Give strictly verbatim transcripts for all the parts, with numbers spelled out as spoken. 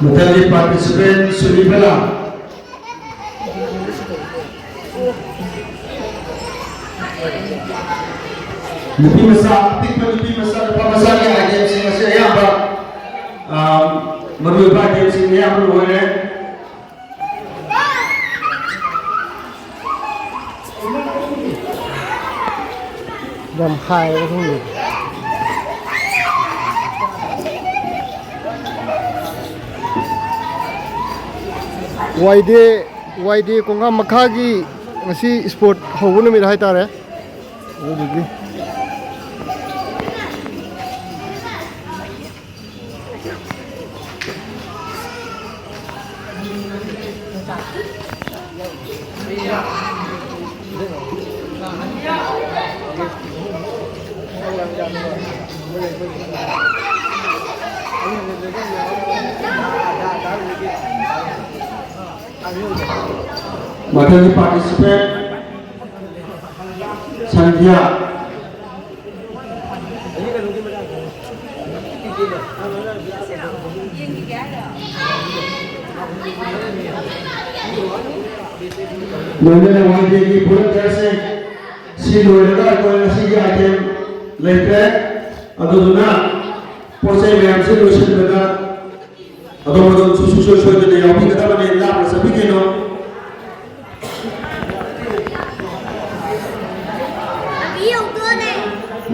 ꯃꯊꯪꯒꯤ participant ꯁꯨꯅꯤꯕꯂꯥ꯫ ꯅꯨꯄꯤ ꯃꯆꯥ, ꯑꯄꯤꯛꯄ ꯅꯨꯄꯤ ꯃꯆꯥ, ꯅꯨꯄꯥ ꯃꯆꯥꯒꯤ item ꯁꯤꯡ ꯑꯁꯤ ꯑꯌꯥꯝꯕ, ꯑ, ꯃꯔꯨꯑꯣꯏꯕ item ꯁꯤꯡ ꯑꯌꯥꯝꯕ ꯂꯣꯏꯔꯦ꯫ ꯌꯥꯝ ꯍꯥꯏꯌꯦꯕ ꯈꯪꯗꯦ꯫ ꯋꯥꯏꯗꯦ, ꯋꯥꯏꯗꯦ ꯀꯣꯡꯉꯥꯝ ꯃꯈꯥꯒꯤ ꯉꯁꯤ sport ꯍꯧꯕ ꯅꯨꯃꯤꯠ ꯍꯥꯏꯇꯥꯔꯦ꯫ ꯑꯗꯨꯗꯨꯒꯤ ꯃꯊꯪꯒꯤ participant ꯁꯟꯙ꯭ꯌꯥ꯫ ꯂꯣꯏꯅꯅ ꯋꯥꯏꯗꯦꯒꯤ volunteerꯁꯤꯡ ꯁꯤ ꯂꯣꯏꯔꯒ ꯑꯩꯈꯣꯏ ꯉꯁꯤꯒꯤ item ꯂꯩꯇ꯭ꯔꯦ꯫ ꯑꯗꯨꯗꯨꯅ ꯄꯣꯠ ꯆꯩ ꯃꯌꯥꯝꯁꯤ ꯂꯣꯏꯁꯤꯟꯕꯗ ꯑꯗꯣꯝ ꯑꯗꯣꯝꯁꯨ ꯁꯨꯡꯁꯣꯏ ꯁꯣꯏꯗꯅ ꯌꯥꯎꯕꯤꯒꯗꯕꯅꯤ, ꯂꯥꯞꯅ ꯆꯠꯄꯤꯒꯅꯨ꯫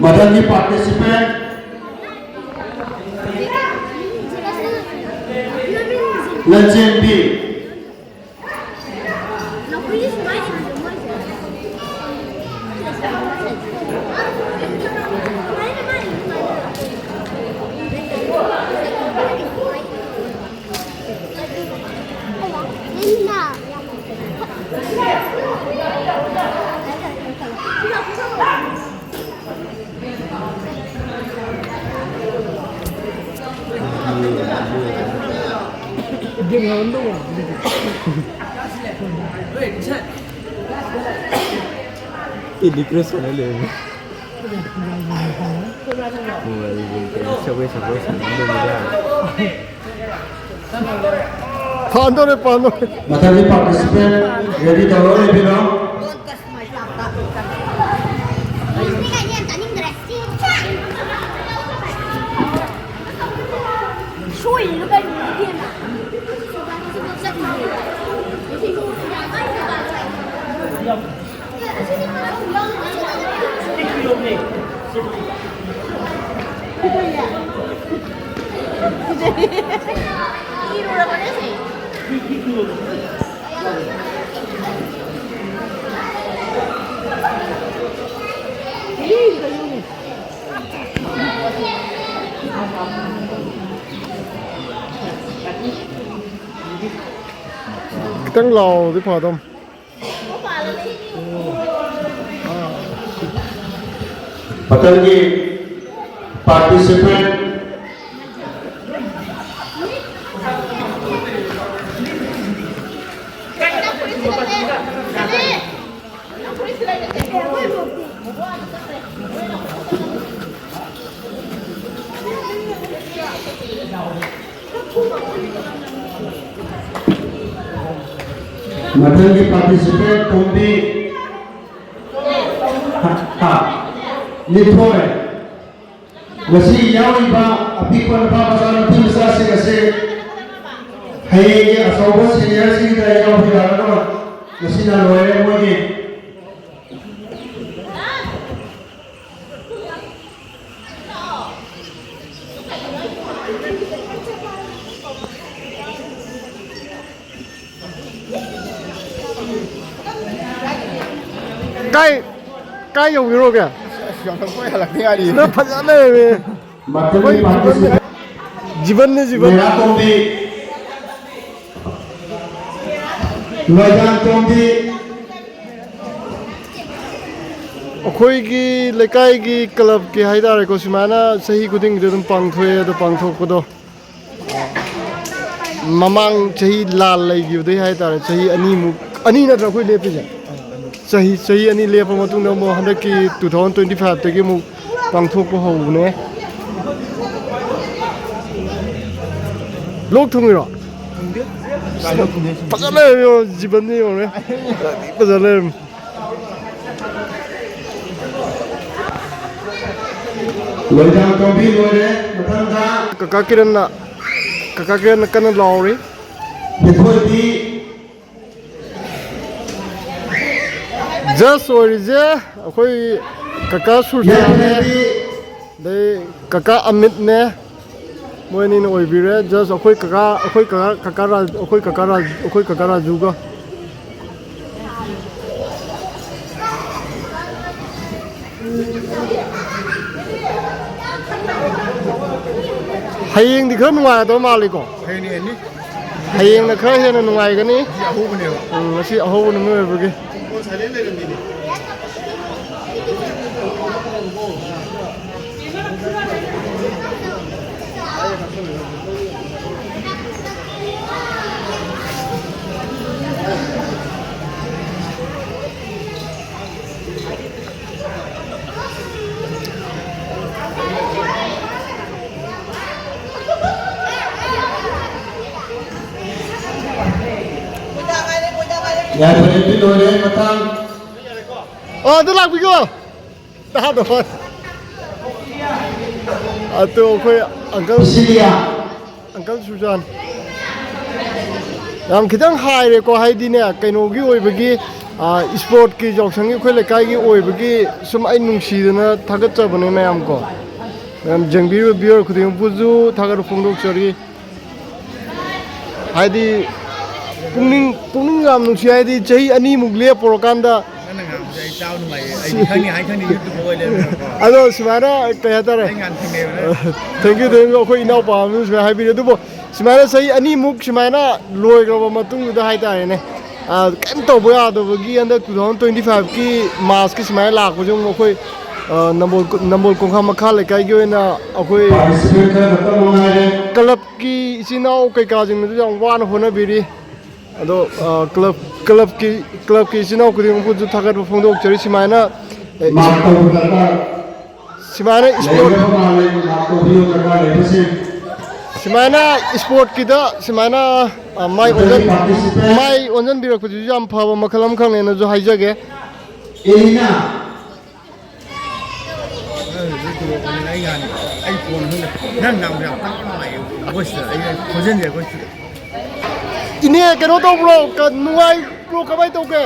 ꯃꯊꯪꯒꯤ participant ꯂꯟꯆꯦꯟꯕꯤ꯫ ꯑꯩ ꯔꯤꯀ꯭ꯋꯦꯁ ꯇꯧꯔ ꯂꯩꯔꯝꯃꯦ꯫ ꯃꯣꯕꯥꯏꯜ ꯂꯤꯖꯦꯟ ꯀꯩꯅꯣ ꯁꯕꯋꯦ ꯁꯔꯐꯔ ꯁꯥꯟꯅꯔꯝꯕꯅꯤꯗ꯫ ꯐꯥꯟꯗꯣꯔꯦ, ꯐꯥꯟꯗꯣꯔꯦ꯫ ꯃꯊꯪꯒꯤ ꯄꯥꯔꯇꯤꯁꯤꯄꯦꯟ ꯔꯦꯗꯤ ꯇꯧꯔꯒ ꯂꯩꯕꯤꯔꯣ꯫ ꯁꯣꯏꯔꯤꯗꯣ ꯀꯔꯤꯅꯣ ꯏꯕꯦꯝꯃ? ꯈꯤꯇꯪ ꯂꯥꯎꯔꯗꯤ ꯐꯗꯧꯅꯤ꯫ ꯃꯊꯪꯒꯤ ꯄꯥꯔꯇꯤꯁꯤꯄꯦꯟ ꯃꯊꯪꯒꯤ ꯄꯥꯔꯇꯤꯁꯤꯄꯦꯟ ꯇꯣꯝꯕꯤ꯫ ꯍꯥ, ꯍꯥ꯫ ꯅꯤꯊꯣꯏ꯫ ꯉꯁꯤ ꯌꯥꯎꯔꯤꯕ ꯑꯄꯤꯛꯄ ꯅꯨꯄꯥ ꯃꯆꯥ ꯅꯨꯄꯤ ꯃꯆꯥꯁꯤꯡ ꯑꯁꯤ ꯍꯌꯦꯡꯒꯤ ꯑꯆꯧꯕ ꯁꯦꯅꯤꯌꯔꯁꯤꯡꯗ ꯌꯥꯎꯕ ꯌꯥꯔꯔꯣꯏ꯫ ꯉꯁꯤꯅ ꯂꯣꯏꯔꯦ ꯃꯣꯏꯒꯤ꯫ ꯀꯥꯏ, ꯀꯥꯏ ꯌꯧꯈꯤꯔꯣꯒꯦ? ꯑꯁ, ꯌꯧꯔꯛꯄ ꯍꯜꯂꯛꯇ ꯉꯥꯏꯔꯤ꯫ ꯅꯪ ꯐꯖꯅ ꯂꯩꯔꯝꯃꯦ꯫ ꯃꯊꯪꯒꯤ ꯑꯩꯈꯣꯏ ꯄꯥꯔꯇꯤꯁꯤꯄꯦꯟ ꯖꯤꯕꯟꯅꯦ, ꯖꯤꯕꯟ꯫ ꯃꯦꯔꯥ ꯇꯣꯝꯕꯤ꯫ ꯂꯣꯏꯖꯥꯡ ꯇꯣꯝꯕꯤ꯫ ꯑꯩꯈꯣꯏꯒꯤ ꯂꯩꯀꯥꯏꯒꯤ ꯀ꯭ꯂꯕꯀꯤ ꯍꯥꯏꯇꯥꯔꯦꯀꯣ, ꯁꯨꯃꯥꯏꯅ ꯆꯍꯤ ꯈꯨꯗꯤꯡꯒꯤꯗꯤ ꯑꯗꯨꯝ ꯄꯥꯡꯊꯣꯛꯑꯦ꯫ ꯑꯗꯣ ꯄꯥꯡꯊꯣꯛꯄꯗꯣ ꯃꯃꯥꯡ ꯆꯍꯤ ꯂꯥꯟ ꯂꯩꯈꯤꯕꯗꯩ ꯍꯥꯏꯇꯥꯔꯦ, ꯆꯍꯤ ꯑꯅꯤꯃꯨꯛ, ꯑꯅꯤ ꯅꯠꯇ꯭ꯔꯣ ꯑꯩꯈꯣꯏ ꯂꯦꯞꯄꯤꯁꯦ? ꯆꯍꯤ ꯆꯍꯤ ꯑꯅꯤ ꯂꯦꯞꯄ ꯃꯇꯨꯡꯗ ꯑꯃꯨꯛ ꯍꯟꯗꯛꯀꯤ ꯇꯨ ꯊꯥꯎꯖꯟ ꯇ꯭ꯋꯦꯟꯇꯤ ꯐꯥꯏꯚꯇꯒꯤ ꯑꯃꯨꯛ ꯄꯥꯡꯊꯣꯛꯄ ꯍꯧꯕꯅꯦ꯫ ꯂꯣꯛ ꯊꯨꯡꯉꯤꯔꯣ? ꯐꯖ ꯂꯩꯔꯝꯃꯦ, ꯖꯤꯕꯟꯗꯤ ꯌꯦꯡꯉꯨꯅꯦ꯫ ꯐꯖ ꯂꯩꯔꯝꯃꯦ꯫ ꯂꯣꯏꯖꯥꯡ ꯇꯣꯝꯕꯤ ꯂꯣꯏꯔꯦ꯫ ꯃꯊꯪꯗ ꯀꯀꯥ ꯀꯤꯔꯟꯅ, ꯀꯀꯥ ꯀꯤꯔꯟꯅ ꯀꯟꯅ ꯂꯥꯎꯔꯤ꯫ ꯄꯤꯊꯣꯏꯕꯤ꯫ ꯖꯁ ꯑꯣꯏꯔꯤꯁꯦ ꯑꯩꯈꯣꯏ ꯀꯀꯥ ꯁꯨꯔꯖꯥꯅꯦ, ꯌꯥꯏꯐꯔꯕꯤ꯫ ꯑꯗꯩ ꯀꯀꯥ ꯑꯃꯤꯠꯅꯦ, ꯃꯣꯏ ꯑꯅꯤꯅ ꯑꯣꯏꯕꯤꯔꯦ꯫ ꯖꯁ ꯑꯩꯈꯣꯏ ꯀꯀꯥ, ꯑꯩꯈꯣꯏ ꯀꯀꯥ, ꯀꯀꯥ ꯔꯥꯖ-, ꯑꯩꯈꯣꯏ ꯀꯀꯥ ꯔꯥꯖ-, ꯑꯩꯈꯣꯏ ꯀꯀꯥ ꯔꯥꯖꯨꯒ꯫ ꯍꯌꯦꯡꯗꯤ ꯈꯔ ꯅꯨꯡꯉꯥꯏꯒꯗꯕ ꯃꯥꯜꯂꯤꯀꯣ? ꯍꯌꯦꯡꯅ ꯍꯦꯟꯅꯤ꯫ ꯍꯌꯦꯡꯅ ꯈꯔ ꯍꯦꯟꯅ ꯅꯨꯡꯉꯥꯏꯒꯅꯤ꯫ ꯉꯁꯤ ꯑꯍꯧꯕꯅꯦꯕ꯫ ꯎꯝ, ꯉꯁꯤ ꯑꯍꯧꯕ ꯅꯨꯃꯤꯠ ꯑꯣꯏꯕꯒꯤ꯫ ꯌꯥꯏꯐꯔꯦ, ꯂꯣꯏꯔꯦ꯫ ꯃꯊꯪ꯫ ꯑꯣ, ꯑꯗꯨ ꯂꯥꯛꯄꯤꯌꯣ꯫ ꯇꯥꯗꯕ꯫ ꯑꯗꯨ ꯑꯩꯈꯣꯏ ꯑꯪꯀꯜ ꯁꯤꯂꯤꯌꯥ꯫ ꯑꯪꯀꯜ ꯁꯨꯖꯥꯟ꯫ ꯌꯥꯝ ꯈꯤꯇꯪ ꯍꯥꯏꯔꯦꯀꯣ, ꯍꯥꯏꯗꯤꯅꯦ, ꯀꯩꯅꯣꯒꯤ ꯑꯣꯏꯕꯒꯤ, ꯑ, ꯏꯁꯄꯣꯔꯠꯀꯤ, ꯌꯥꯎꯁꯪꯒꯤ ꯑꯩꯈꯣꯏ ꯂꯩꯀꯥꯏꯒꯤ ꯑꯣꯏꯕꯒꯤ ꯁꯨꯝ ꯑꯩ ꯅꯨꯡꯁꯤꯗꯅ ꯊꯥꯒꯠꯆꯕꯅꯦ ꯃꯌꯥꯝ ꯀꯣ꯫ ꯃꯌꯥꯝ ꯌꯦꯡꯕꯤꯔꯤꯕ viewer ꯈꯨꯗꯤꯡꯃꯛꯄꯨꯁꯨ ꯊꯥꯒꯠꯄ ꯐꯣꯡꯗꯣꯛꯆꯔꯤ꯫ ꯍꯥꯏꯗꯤ ꯄꯨꯛꯅꯤꯡ, ꯄꯨꯛꯅꯤꯡ ꯌꯥꯝ ꯅꯨꯡꯁꯤ, ꯍꯥꯏꯗꯤ ꯆꯍꯤ ꯑꯅꯤꯃꯨꯛ ꯂꯦꯞꯄꯨꯔꯀꯥꯟꯗ꯫ ꯅꯪꯅ ꯉꯥꯡꯕꯁꯦ ꯑꯩ ꯇꯥꯕ ꯅꯨꯡꯉꯥꯏꯌꯦ꯫ ꯑꯩꯗꯤ ꯈꯪꯉꯤ, ꯍꯥꯏ ꯈꯪꯉꯤ, YouTube ꯑꯣꯏ ꯂꯩꯔꯝꯃꯦꯕꯀꯣ꯫ ꯑꯗꯣ ꯁꯨꯃꯥꯏꯅ ꯀꯩ ꯍꯥꯏꯇꯥꯔꯦ? ꯑꯩ ꯉꯥꯟ ꯊꯦꯡꯅꯩꯕ ꯅꯪ꯫ Thank you, thank you꯫ ꯑꯩꯈꯣꯏ ꯏꯅꯥꯎꯄꯥ ꯑꯃꯅ ꯁꯨꯃꯥꯏꯅ ꯍꯥꯏꯕꯤꯔꯦ꯫ ꯑꯗꯨꯕꯨ ꯁꯨꯃꯥꯏꯅ ꯆꯍꯤ ꯑꯅꯤꯃꯨꯛ ꯁꯨꯃꯥꯏꯅ ꯂꯣꯏꯈ꯭ꯔꯕ ꯃꯇꯨꯡꯗꯨꯗ ꯍꯥꯏꯇꯥꯔꯦꯅꯦ, ꯑ, ꯀꯩꯝ ꯇꯧꯕ ꯌꯥꯗꯕꯒꯤ ꯍꯟꯗꯛ two thousand twenty five ꯀꯤ March ꯀꯤ ꯁꯨꯃꯥꯏꯅ ꯂꯥꯛꯄꯁꯦ ꯑꯃꯨꯛ ꯑꯩꯈꯣꯏ, ꯑ, ꯅꯝꯕꯣꯜ, ꯅꯝꯕꯣꯜ ꯀꯣꯡꯈꯥ ꯃꯈꯥ ꯂꯩꯀꯥꯏꯒꯤ ꯑꯣꯏꯅ ꯑꯩꯈꯣꯏ club ꯀꯤ ꯏꯆꯤꯟ ꯏꯅꯥꯎ ꯀꯩꯀꯥꯁꯤꯡꯅꯁꯨ ꯌꯥꯝ ꯋꯥꯅ ꯍꯣꯠꯅꯕꯤꯔꯤ꯫ ꯑꯗꯣ, ꯑ, club, ꯀ꯭ꯂꯕꯀꯤ ꯀ꯭ꯂꯕꯀꯤ ꯏꯆꯤꯟ ꯏꯅꯥꯎ ꯈꯨꯗꯤꯡꯃꯛꯄꯨꯁꯨ ꯊꯥꯒꯠꯄ ꯐꯣꯡꯗꯣꯛꯆꯔꯤ꯫ ꯁꯨꯃꯥꯏꯅ ꯑꯦ, ꯃꯥꯔꯛ ꯇꯧꯕ ꯗꯔꯀꯥꯔ ꯁꯨꯃꯥꯏꯅ ꯏꯁꯄꯣꯔꯠ ꯂꯩꯒꯗꯕ ꯃꯥꯜꯂꯦ꯫ ꯃꯥꯔꯛ ꯇꯧꯕꯤꯌꯨ ꯗꯔꯀꯥꯔ ꯂꯩꯕꯁꯤꯡ꯫ ꯁꯨꯃꯥꯏꯅ ꯏꯁꯄꯣꯔꯠꯀꯤꯗ ꯁꯨꯃꯥꯏꯅ ꯑ, ꯃꯥꯏ ꯑꯣꯟꯖꯟ ꯃꯥꯏ ꯑꯣꯟꯖꯟꯕꯤꯔꯛꯄꯁꯤꯁꯨ ꯌꯥꯝ ꯐꯕ ꯃꯈꯜ ꯑꯃꯈꯛꯅꯦꯅꯁꯨ ꯍꯥꯏꯖꯒꯦ꯫ ꯑꯦꯂꯤꯅꯥ꯫ ꯑꯩ ꯐꯣꯟ ꯈꯪꯗꯦ꯫ ꯅꯪ ꯉꯥꯡꯕ ꯌꯥꯝ ꯇꯞꯅ ꯂꯥꯛꯑꯦ꯫ ꯚꯣꯏꯁꯇ ꯑꯩ ꯈꯣꯟꯖꯦꯜꯁꯦ ꯑꯩꯈꯣꯏ ꯏꯅꯦ, ꯀꯩꯅꯣ ꯇꯧꯕ꯭ꯔꯣ? ꯀ- ꯅꯨꯡꯉꯥꯏꯕ꯭ꯔꯣ? ꯀꯃꯥꯏꯅ ꯇꯧꯒꯦ?